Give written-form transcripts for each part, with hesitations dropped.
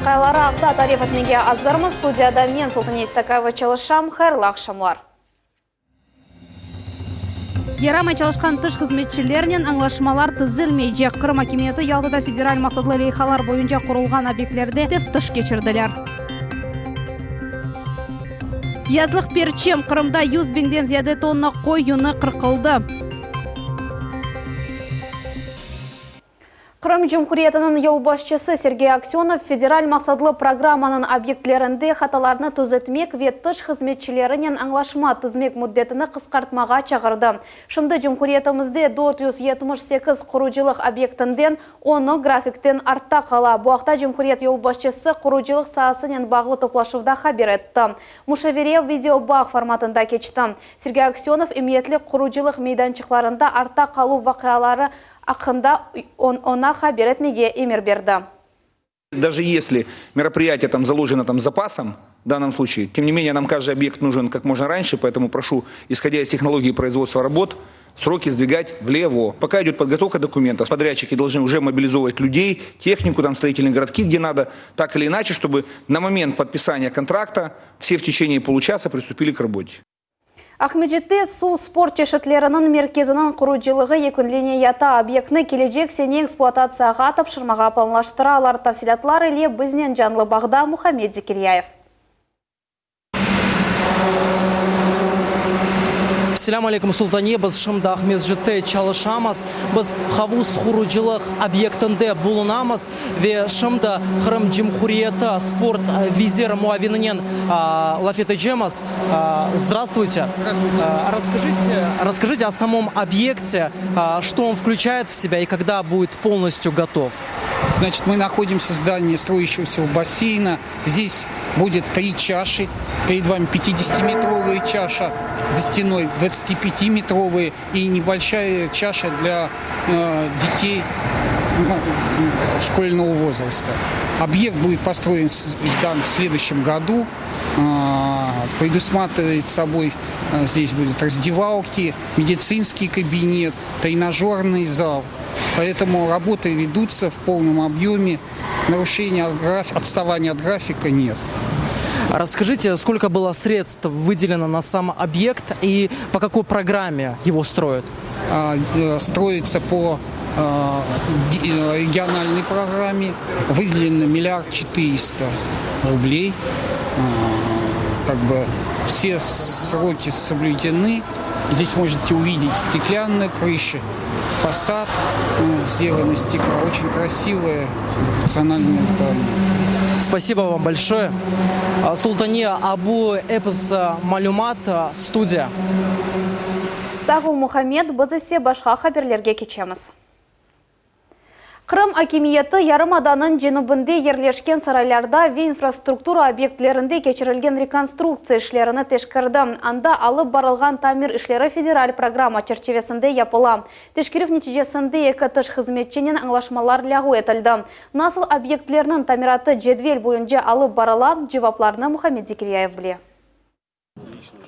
vaqiaları aqta tarif etmege azırmız. Studiyada men, Sultaniye İstakayeva, çalışam. Hayırlı aqşamlar. Yaramay çalışqan tış hızmetçilernen añlaşmalar tizilmeycek. Qırım akimiyeti Yaltada federal maqsatlı leyhalar boyunca qurulğan obyektlerde teftiş keçirdiler. Yazlıq perçem, Qırımda 100 biñden ziyade tonna qoy yünü qırqıldı. Qırım Cumhuriyetiniñ yolbaşçısı Sergey Aksönov federal maqsatlı programmanıñ obyektlerinde hatalarnı tüzetmek ve tış hızmetçilerinen añlaşma tizmek müddetini qısqartmağa çağırdı. Şimdi cumhuriyetimizde 478 qurucılıq obyektinden onı grafikten artta qala. Bu aqta cumhuriyet yolbaşçısı qurucılıq saasınen bağlı toplaşuvda haber etti. Muşavere videobağ formatında keçti. Sergey Aksönov emiyetli qurucılıq meydançıqlarında artta qaluv vaqiaları aqqında oña haber etmege emir berdi. Даже если мероприятие там заложено там запасом, в данном случае, тем не менее нам каждый объект нужен как можно раньше, поэтому прошу, исходя из технологии производства работ, сроки сдвигать влево. Пока идет подготовка документов, подрядчики должны уже мобилизовывать людей, технику, там строительные городки, где надо, так или иначе, чтобы на момент подписания контракта все в течение получаса приступили к работе. Aqmescitte suv sport çeşitleriniñ merkeziniñ qurucılığı yekünleneyata. Obyektni kelecek sene ekspluatatsiyağa tapşırmağa planlaştıralar. Tafsilâtlar ile biznen canlı bağda Muhammed Zekiryayev. Selâm aleyküm, Sultaniye. Biz şimdi Aqmescitte çalışamız. Biz Havuz qurucılıq obyektinde bulunamız ve şimdi Qırım Cumhuriyeti sport vizir muavininen laf etecemiz. Здравствуйте. Здравствуйте. Расскажите, расскажите о самом объекте, что он включает в себя и когда будет полностью готов. Значит, мы находимся в здании строящегося бассейна. Здесь будет три чаши. Перед вами 50-метровая чаша, за стеной 25-метровые и небольшая чаша для детей школьного возраста. Объект будет построен, сдан в следующем году. Предусматривает собой, здесь будут раздевалки, медицинский кабинет, тренажерный зал. Поэтому работы ведутся в полном объеме. Нарушения, отставания от графика нет. Расскажите, сколько было средств выделено на сам объект и по какой программе его строят? Строится по региональной программе. Выделено 1 400 миллиард рублей. Как бы все сроки соблюдены. Здесь можете увидеть стеклянную крышу, фасад сделан из стекла. Очень красивое функциональное здание. Спасибо вам большое. Sultaniye, bu episi malümat, studiya. Sağ ol, Muhammed, biz ise başqa haberlerge keçemiz. Qırım akimiyeti yarımadanıñ cenübinde yerleşken saraylarda ve infrastruktura obyektlerinde keçirilgen rekonstruktsiya işlerini teşkerdi. Anda alıp barılğan tamir işleri federal programma çerçivesinde yapıla. Teşkerüv neticesinde eki tış hızmetçinen añlaşmalar lâğu etildi. Nasıl obyektlerniñ tamiratı cedvel boyunca alıp barıla, cevaplarnı Muhammed Zekiryayev bile.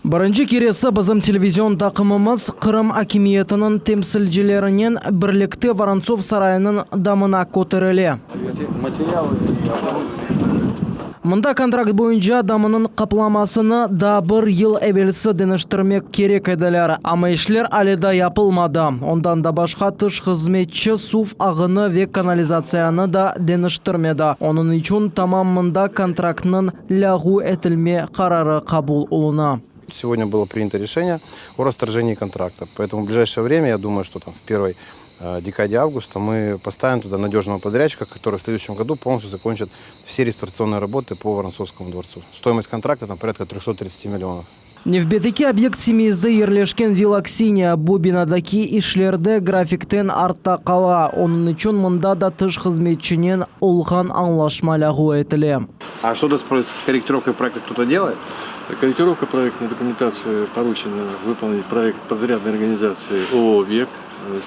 Birinci keresi bizim televizion taqımımız Qırım akimiyetiniñ temsilcilerinen birlikte Vorontsov sarayınıñ damına köterile. Mında kontrakt boyunca damınıñ qaplamasını daa bir yıl evelsi deñiştirmek kerek ediler, amma işler ale da yapılmadı. Ondan da başqa tış hızmetçi suv ağını ve kanalizatsiyanı da deñiştirmedi. Onıñ içün tamam mında kontraktnıñ lâğu etilme qararı qabul oluna. Сегодня было принято решение о расторжении контракта. Поэтому в ближайшее время, я думаю, что там в первой декаде августа мы поставим туда надежного подрядчика, который в следующем году полностью закончит все реставрационные работы по Воронцовскому дворцу. Стоимость контракта там порядка 330 миллионов. Nevbetteki obyekt Simeizde yerleşken Villa Kseniya bu binadaki işler de grafikten artta qala. Onıñ içün mında da tış hızmetçinen olğan añlaşma lâğu etile. А что-то с корректировкой проекта кто-то делает? Корректировка проектной документации поручена выполнить проект подрядной организации ООО «Век».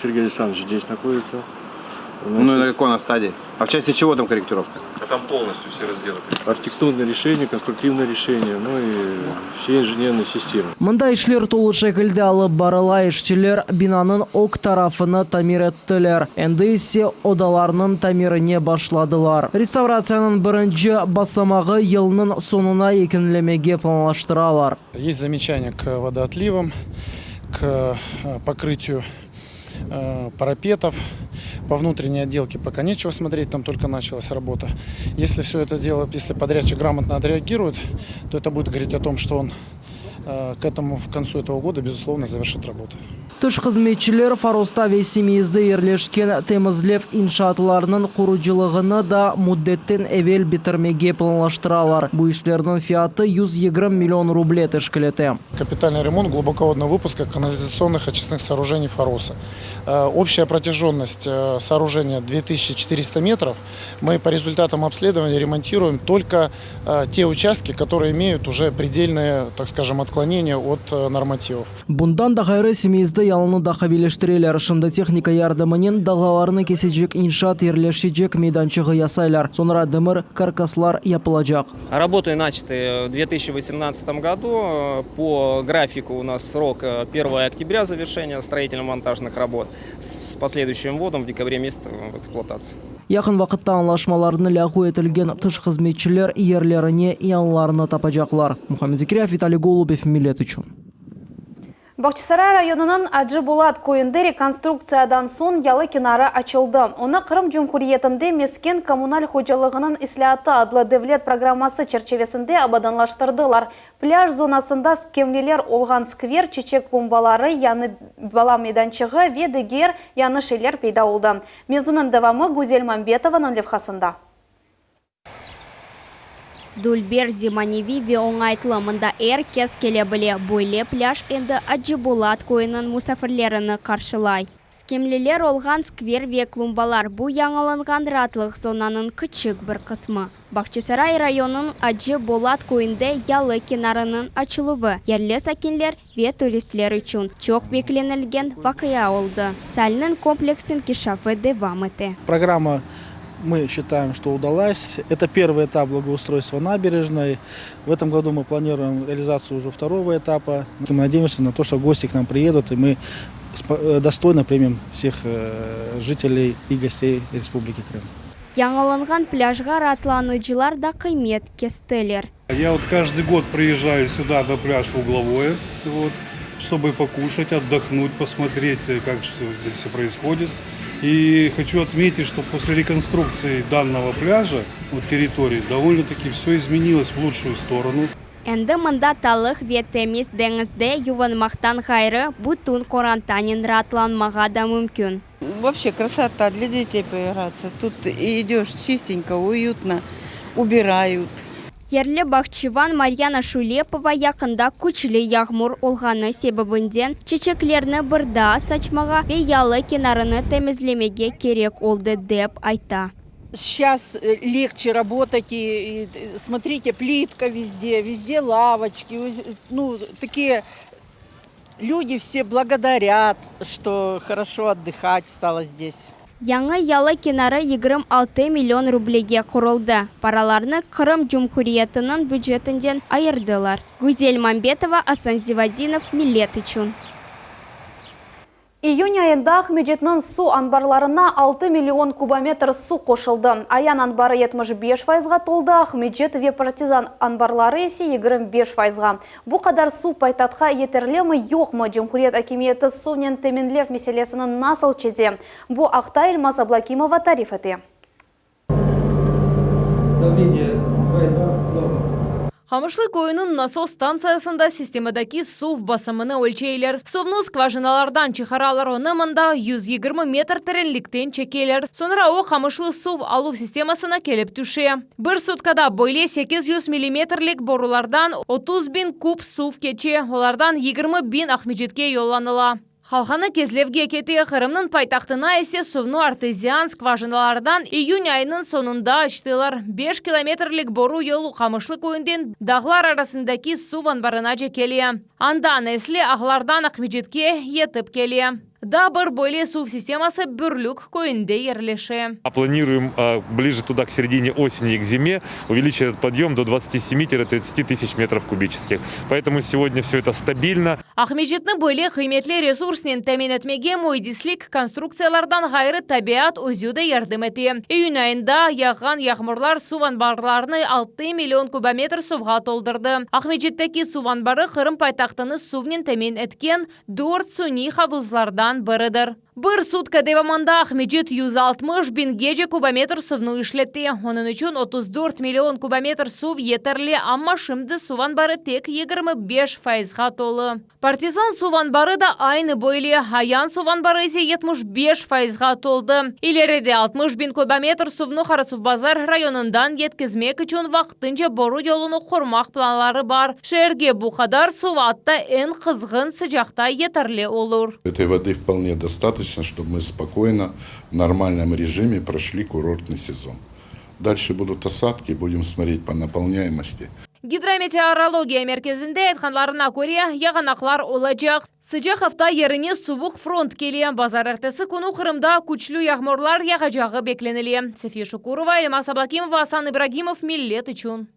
Сергей Александрович здесь находится. Ну, на какой она стадии? А в части чего там корректировка? А там полностью все разделы. Архитектурное решение, конструктивное решение, ну и все инженерные системы. Mında işler tolu şekilde alıp barıla, işçiler binanıñ ög tarafını tamir ettiler, endi ise odalarnıñ tamirine başladılar. Restavratsiyanıñ birinci basamağı yılnıñ soñuna yekünlemege planlaştıralar. Есть замечания к водоотливам, к покрытию парапетов. По внутренней отделке пока нечего смотреть, там только началась работа. Если все это дело, если подрядчик грамотно отреагирует, то это будет говорить о том, что он к этому, к концу этого года, безусловно, завершит работу. Tış hızmetçiler Forosta ve Simeizde yerleşken temizlev inşaatlarınıñ qurucılığını da müddetten evel bitirmege planlaştıralar. Bu işlerniñ fiyatı 120 million ruble teşkil ete. Капитальный ремонт глубоководного выпуска канализационных очистных сооружений Фороса. Общая протяженность сооружения 2400 метров. Мы по результатам обследования ремонтируем только те участки, которые имеют уже предельные, так скажем, отклонения от нормативов. Bundan da ğayrı Simeizde yalını da qaviyleştireler. Şimdi tehnika yardımınen dalğalarnı kesecek inşaat yerleşecek meydançığı yasaylar. Soñra demir karkaslar yapılacaq. Работы начаты в 2018 году. По графику у нас срок 1 октября завершения строительно-монтажных работ с последующим вводом в декабре месяце в эксплуатацию. Yaqın vaqıtta añlaşmalarnı lâğu etilgen tış hızmetçiler yerlerine yañılarını tapacaqlar. Muhammed Zekiryayev, Vitaliy Golubev, Millet içün. Bağçasaray rayonınıñ Acı Bulat köyünde rekonstruktsiyadan soñ yalı kenarı açıldı. Onı Qırım Cumhuriyetinde mesken kommunal hocalığınıñ islâatı adlı devlet programması çerçivesinde abadanlaştırdılar. Plâj zonasında skemleler olğan skver, çeçek klumbaları, yañı bala meydançığı ve diger yañı şeyler peyda oldı. Mevzunıñ devamı Güzel Mambetovanıñ levhasında. Dülber, zemaneviy ve oñaytlı, mında er kes kele bile. Böyle plâj endi Acı Bulat köyüniñ musafirlerini qarşılay. Skemleler olğan skver ve klumbalar, bu yañılanğan raatlıq zonanıñ kiçik bir qısmı. Bağçasaray rayonınıñ Acı Bolat köyünde yalı kenarınıñ açıluvı yerli sakinler ve turistler içün çoq beklenilgen vaqia oldı. Sailniñ kompleks inkişafı devam ete. Программа, мы считаем, что удалась. Это первый этап благоустройства набережной. В этом году мы планируем реализацию уже второго этапа. Мы надеемся на то, что гости к нам приедут, и мы достойно примем всех жителей и гостей Республики Крым. Yañılanğan plâjğa raatlanıcılar da qıymet kestiler. Я вот каждый год приезжаю сюда на пляж Угловое, вот, чтобы покушать, отдохнуть, посмотреть, как здесь все происходит. И хочу отметить, что после реконструкции данного пляжа, вот территории, довольно-таки все изменилось в лучшую сторону. Endi mında talıq ve temiz deñizde yuvunmaqtan ğayrı, bütün qorantanen raatlanmağa da mümkün. Вообще красота для детей поиграться. Тут идешь чистенько, уютно, убирают. Yerli bağçıvan Maryana Şulepova yaqında küçlü yağmur olğanı sebebinden çeçeklerni bir daa saçmağa ve yalı kenarını temizlemege kerek oldı, dep ayta. Сейчас легче работать и, смотрите, плитка везде, везде лавочки, ну, такие люди все благодарят, что хорошо отдыхать стало здесь. Yañı yalı kenarı 26 million rublege quruldı. Paralarnı Qırım Cumhuriyetiniñ bücetinden ayırdılar. Güzel Mambetova, Asan Zivadinov, Millet içün. İyün ayında Aqmescitniñ suv anbarlarına 6 million kubometr suv qoşuldı. Ayan anbarı 75 fayızğa toldı, Aqmescit ve Partizan anbarları ise 25 fayızğa. Bu qadar suv paytahtqa yeterlimi yoqmı? Cumhuriyet akimiyeti suvnen teminlev meselesini nasıl çeze? Bu aqta Elmaz Ablakimova tarif ete. Давление 2,2 норма. Qamışlı köyüniñ nasos stantsiyasında sistemadaki suv basımını ölçeyler. Suvnı skvajinalardan çıqaralar, onı mında 120 metr terenlikten çekeler. Soñra o Qamışlı suv aluv sistemasına kelip tüşe. Bir sutkada böyle 800 millimetrlik borulardan 30 biñ kub suv keçe. Olardan 20 biñ Aqmescitke yollanıla. Qalğanı Kezlevge kete, Qırımnıñ paytahtına ise suvnı artezian skvajinalardan iyün ayınıñ soñunda açtılar. 5 kilometrlik boru yolu Qamışlı köyünden dağlar arasındaki suv anbarınace kele. Andan esli ağlardan Aqmescitke yetip kele. Daa bir böyle suv sisteması Bürlük köyünde yerleşe. Planiruем ближе туда к середине осени и к зиме увеличить этот подъем до 27-30 тысяч метров кубических. Поэтому сегодня все это стабильно. Aqmescitni böyle qıymetli resursnen temin etmege müendislik konstruktsiyalardan ğayrı tabiat özü de yardım ete. İyün ayında yağğan yağmurlar suv anbarlarını 6 million kubometr suvğa toldurdı. Aqmescitteki suv anbarı Qırım paytahtını suvnen temin etken dört suniy havuzlardan biridir. Bir sutka devamında Aqmescit 160 biñgece kubometr suvnı işlete. Onıñ içün 34 million kubometr suv yeterli, amma şimdi suv anbarı tek 25 fayızğa tolu. Partizan suv anbarı da aynı böyle. Ayan suv anbarı ise 75 fayızğa toldı. İleride 60 biñ kubometr suvnı Qarasuvbazar rayonından yetkizmek içün vaqtınca boru yolunı qurmaq planları bar. Şeerge bu qadar suv atta eñ qızğın sıcaqta yeterli olur. Этой воды вполне достаточно, чтобы мы спокойно, в нормальном режиме прошли курортный сезон. Дальше будут осадки, будем смотреть по наполняемости. Gidrometeorologiya merkezinde aytqanlarına köre, yağanaqlar olacaq. Sıcaq afta yerine suvuq front kele. Bazarertesi künü Qırımda küçlü yağmurlar yağacağı beklenile. Sefiye Şukurova, Elmaz Ablakimova, Asan İbragimov, Millet içün.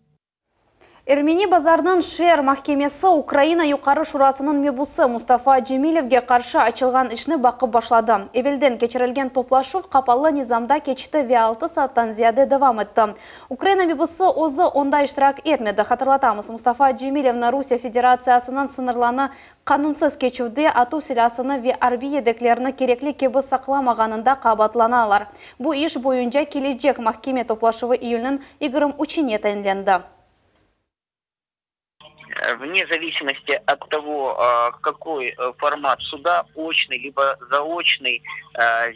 Ermeni Bazarnıñ şeer mahkemesi Ukraina Yuqarı Şurasınıñ mebusı Mustafa Cemilevge qarşı açılğan işni baqıp başladı. Evelden keçirilgen toplaşuv qapalı nizamda keçti ve 6 saattan ziyade devam etti. Ukraina mebusı özü onda iştirak etmedi. Hatırlatamız, Mustafa Cemilevni Rusiye Federatsiyasınıñ sıñırlarını qanunsız keçüvde atuv silâsını ve arbiy yedeklerini kerekli kibi saqlamağanında qabaatlaylar. Bu iş boyunca kelecek mahkeme toplaşuvı iyülniñ 23-ne tayinlendi. Вне зависимости от того, какой формат суда, очный либо заочный,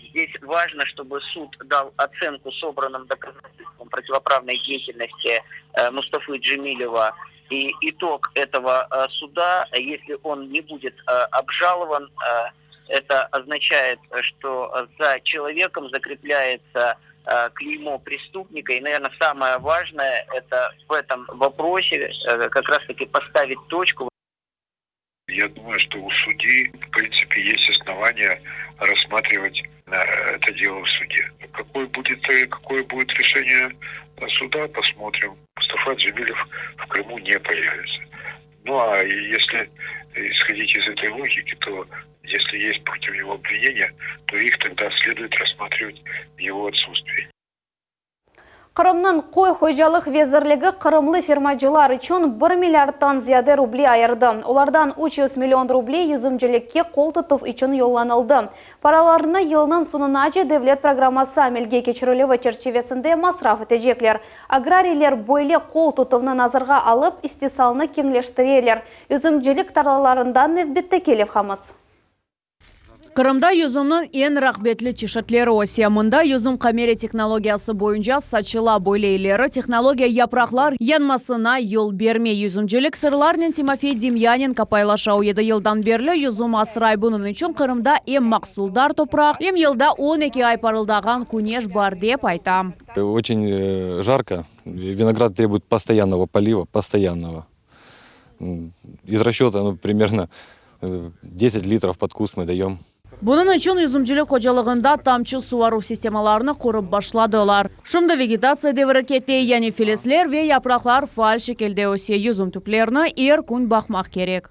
здесь важно, чтобы суд дал оценку собранным доказательствам противоправной деятельности Мустафы Джемилева. И итог этого суда, если он не будет обжалован, это означает, что за человеком закрепляется клеймо преступника. И, наверное, самое важное это в этом вопросе как раз-таки поставить точку. Я думаю, что у судьи, в принципе, есть основания рассматривать это дело в суде. Какое будет, какое будет решение суда, посмотрим. Мустафа Джемилев в Крыму не появится. Ну а если исходить из этой логики, то если есть против него обвинения, то их тогда следует рассматривать в его отсутствии. Qırımnıñ köy hocalıq vezirligi qırımlı fermacılar içün 1 milliardtan ziyade ruble ayırdı. Olardan 300 million ruble yüzümcilikke qol tutuv içün yollanıldı. Paralarnı yılnıñ soñunace devlet programması amelge keçirilüvi çerçivesinde masraf etecekler. Agrariyler böyle qol tutuvnı nazarğa alıp istisalnı keñleştireler. Yüzümcilik tarlalarından nevbetteki levhamız. Qırımda yüzümniñ eñ rağbetli çeşitleri öse. Mında yüzüm kamera tehnologiyası boyunca saçıla. Böyle ileri tehnologiya yapraqlar yanmasına yol bermey. Yüzümcilik sırlarınen Timofey Demyanenko paylaşa. O 7 yıldan berli yüzüm asray. Bunıñ içün Qırımda em mahsuldar topraq, em yılda 12 ay parıldağan küneş bar dep ayta. Очень жарко. Виноград требует постоянного полива, постоянного. Из расчета, ну, примерно 10 литров под куст мы даем. Bunıñ içün yüzümcilik hocalığında tamçı suvaruv sistemalarını qurıp başladılar. Şimdi vegetatsiya devri kete, yani filizler ve yapraqlar faal şekilde öse. Yüzüm tüplerini er kün baqmaq kerek.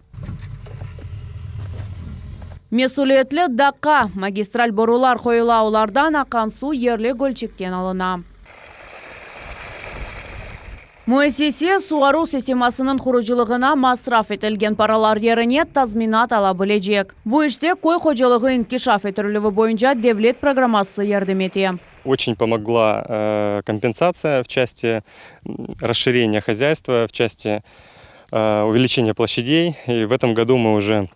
Mesüliyetli daqqa magistral borular qoyula, olardan aqqan suv yerli gölçikten alına. Müessise suvaruv sistemasınıñ qurucılığına masraf etilgen paralar yerine tazminat ala bilecek. Bu işte köy hocalığı inkişaf ettirilüvi boyunca devlet programması yardım ete. Очень помогла компенсация в части расширения хозяйства, в части увеличения площадей. И в этом году мы уже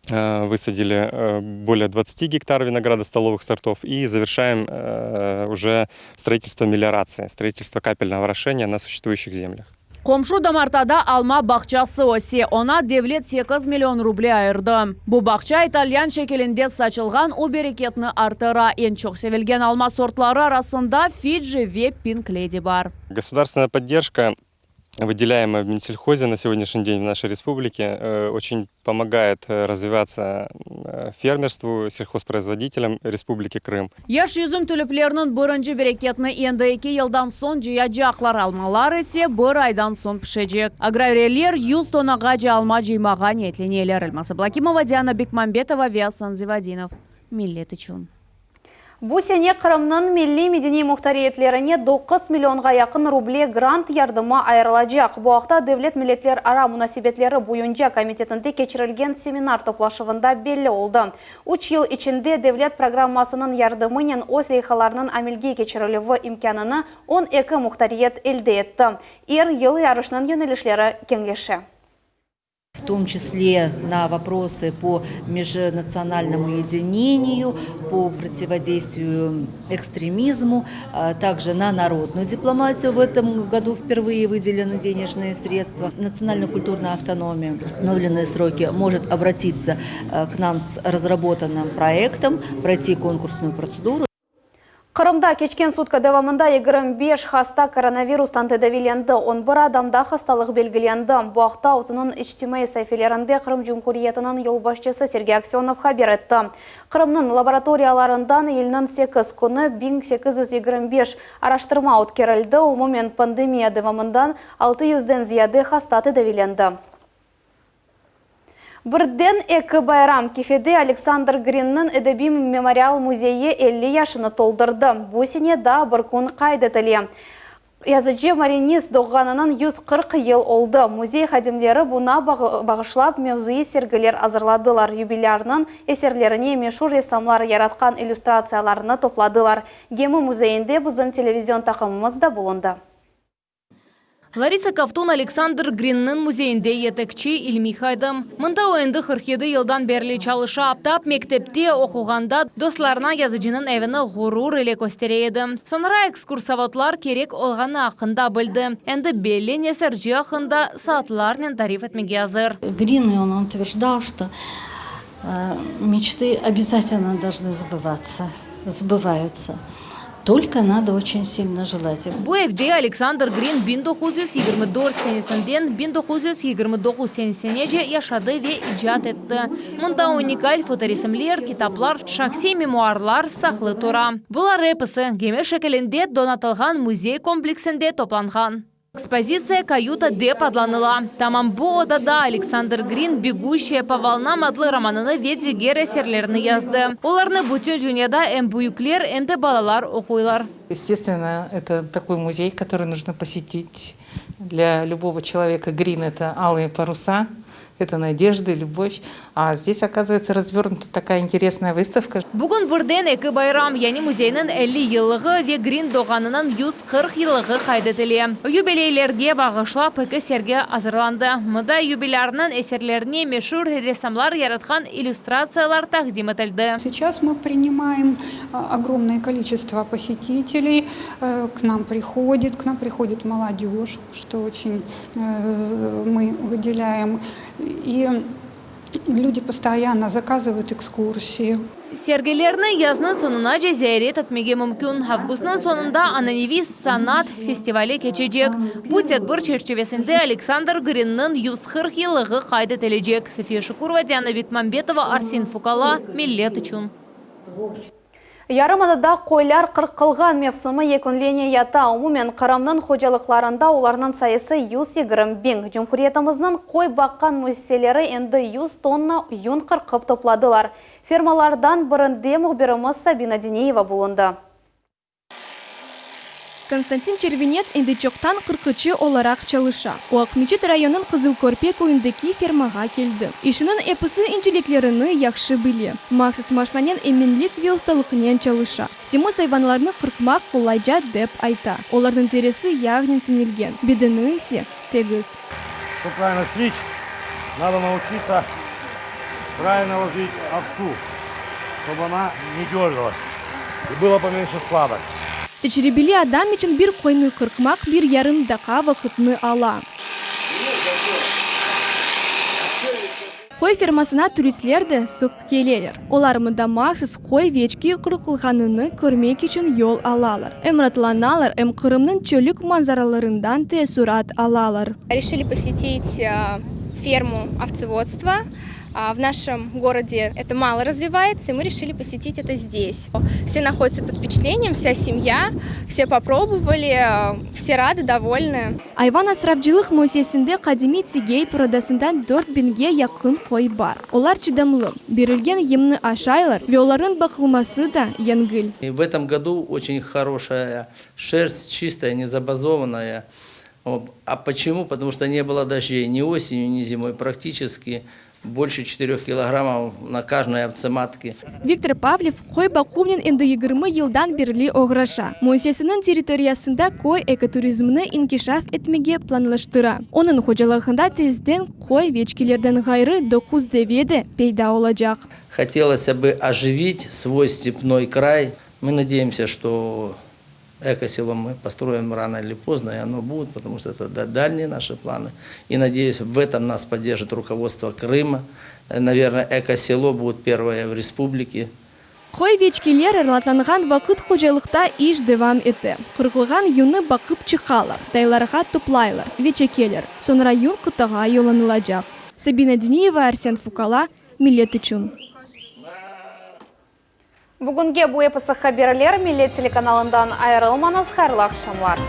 высадили более 20 гектар винограда столовых сортов и завершаем уже строительство мелиорации, строительство капельного орошения на существующих землях. Qomşu damartada alma bağçası öse. Oña devlet 8 million ruble ayırdı. Bu bağça italyan şekilinde saçılğan o bereketni artıra. Eñ çoq sevilgen alma sortları arasında Fiji ve Pink Lady bar. Государственная поддержка. Выделяемая в Минсельхозе на сегодняшний день в нашей республике, очень помогает развиваться фермерству, сельхозпроизводителям Республики Крым. Yaş yüzüm tülüpleriniñ birinci bereketini endi eki yıldan soñ cıyacaqlar, almalar ise bir aydan soñ pişecek. Agrariyler yüz tonnağace alma cıymağa niyetleneler. Elmaz Ablâkimova, Diana Bekmambetova ve Asan Zivadinov. Millet içün. Bu sene Qırımnıñ milliy-medeniy muhtariyetlerine doquz millionğa yaqın ruble grant yardımı ayırılacaq. Bu aqta Devlet milletlerara munasebetleri boyunca komitetinde keçirilgen seminar toplaşuvında belli oldı. Üç yıl içinde devlet programmasınıñ yardımınen öz leyhalarınıñ amelge keçirilüvi imkânını on eki muhtariyet elde etti. Er yıl yarışnıñ yönelişleri keñleşe. В том числе на вопросы по межнациональному единению, по противодействию экстремизму, также на народную дипломатию в этом году впервые выделены денежные средства. Национально-культурная автономия в установленные сроки может обратиться к нам с разработанным проектом, пройти конкурсную процедуру. Qırımda keçken sutka devamında 25 hasta koronavirustan tedaviylendi, 11 adamda hastalıq belgilendi. Bu aqta özüniñ içtimaiy saifelerinde Qırım Cumhuriyetiniñ yolbaşçısı Sergey Aksenov haber etti. Qırımnıñ laboratoriyalarından iyülniñ 8 künü 1825 araştırma ötkerildi. Umumen pandemiya devamından 600-den ziyade hasta tedaviylendi. Birden eki bayram Kefede Aleksandr Grinniñ edebiy memorial müzeyi 50 yaşını toldurdı. Bu sene daa bir kün qayd etile. Yazıcı-marinist doğğanınıñ 140 yıl oldı. Müzey hadimleri buña bağışlap mevzuiy sergiler azırladılar, yubilârnıñ eserlerine meşur ressamlar yaratqan illüstratsiyalarnı topladılar. Gemi müzeyinde bizim televizion taqımımız da bulundı. Larisa Kovtun Aleksandr Grinniñ müzeyinde yetekçi ilmiy hadim. Mında o endi 47 yıldan berli çalışa. Tap mektepte oquğanda dostlarına yazıcınıñ evini ğurur ile köstere edi. Soñra ekskursovodlar kerek olğanı aqqında bildi. Endi belli nesirci aqqında saatlarnen tarif etmege azır. Grin, он утверждал, что мечты обязательно должны сбываться, сбываются. Только надо очень сильно желать. Bu evde Aleksandr Grin 1924 senesinden 1929 senesinece yaşadı ve icat etti. Mında unikal fotoresimler, kitaplar, şahsiy memuarlar saqlı tura. Bular episi gemi şekilinde donatılğan müzey kompleksinde toplanğan. Ekspozitsiya Kayuta dep adlanıla. Tamam bu odada Aleksandr Grin Beguşçaya po volnam adlı romanını ve diger eserlerini yazdı. Olarnı bütün dünyada em büyükler, em de balalar oquylar. Естественно, это такой музей, который нужно посетить для любого человека. Грин – это алые паруса, это надежда, любовь. А здесь, оказывается, развернута такая интересная выставка. Bugün birden eki bayram, yani müzeyniñ 50 yıllığı ve Grin doğğanınıñ 140 yıllığı qayd etile. Yubileylerge bağışlap eki sergi azırlandı. Mında yubilârnıñ eserlerine meşur ressamlar yaratqan illüstratsiyalar taqdim etildi. Сейчас мы принимаем огромное количество посетителей. К нам приходит, к нам приходит молодежь, что очень мы выделяем. И люди постоянно заказывают экскурсии. Sergilerni yaznıñ soñunace ziyaret etmege mümkün. Avgustnıñ soñunda ananeviy sanat festivali keçecek. Bu tedbir çerçivesinde Aleksandr Grinniñ 140 yıllığı qayd etilecek. Safiye Şukurova, Diana Bekmambetova, Arsen Fukala, Millet içün. Yarımadada qoylar qırqılğan mevsimi yekünleneyata. Umumen Qırımnıñ hocalıqlarında olarnıñ sayısı 120 biñ. Cumhuriyetimizniñ qoy baqqan müessiseleri endi 100 tonna yün qırqıp topladılar. Fermalardan birinde mühbirimiz Sabina Dineyeva bulundı. Konstantin Çervinets endi çoqtan qırqıcı olaraq çalışa. O Aqmeçit rayonınıñ Qızılkörpe köyündeki fermağa keldi. İşiniñ episi inceliklerini yahşı bile. Mahsus maşinanen eminlik ve ustalıqnen çalışa. Semiz ayvanlarnı qırqmaq qolayca dep ayta. Olarnıñ terisi yağnen siñilgen, bedeni ise tegiz. Чтобы правильно стричь, надо научиться правильно ложить овцу, чтобы она не дергалась и было поменьше складок. Tecribeli adam içün bir qoynı qırqmaq bir yarım daqqa vaqıtnı ala. Qoy fermasına turistler de sıq keleler. Olar mında mahsus qoy ve eçki qırqılğanını körmek içün yol alalar. Em ratlanalar, em Qırımnıñ çöllük manzaralarından teessurat alalar. Reşili posetit fermu ovtsevodstva. В нашем городе это мало развивается, и мы решили посетить это здесь. Все находятся под впечатлением, вся семья, все попробовали, все рады, довольны. Ayvan asravcılıq müessisesinde qadimiy Tsigey porodasından 4000ge yaqın qoy bar. Olar çıdamlı, berilgen yemni aşaylar ve olarnıñ baqılması da yengil. В этом году очень хорошая шерсть, чистая, не забазованная. А почему? Потому что не было дождей ни осенью, ни зимой практически. Больше четырех килограммов на каждой овцематке. Viktor Pavlev qoy baquvnen endi 20 yıldan berli oğraşa. Müessisesiniñ territoriyasında köy ekoturizmini inkişaf etmege planlaştıra. Onıñ hocalığında tezden qoy ve eçkilerden ğayrı 9 deve de peyda olacaq. Хотелось бы оживить свой степной край. Мы надеемся, что экосело мы построим рано или поздно, и оно будет, потому что это дальние наши планы. И надеюсь, в этом нас поддержит руководство Крыма. Наверное, экосело будет первое в республике. Qoy ve eçkiler raatlanğan vaqıt hocalıqta iş devam ete. Qırqılğan yünni baqıp çıqalar, taylarğa toplaylar ve çekeler. Soñra yün qıtağa yollanılacaq. Sabina Diniyeva, Arsen Fukala, Millet içün. Bugünge bu episi haberler Millet telekanalından ayırılmañız, hayırlı aqşamlar.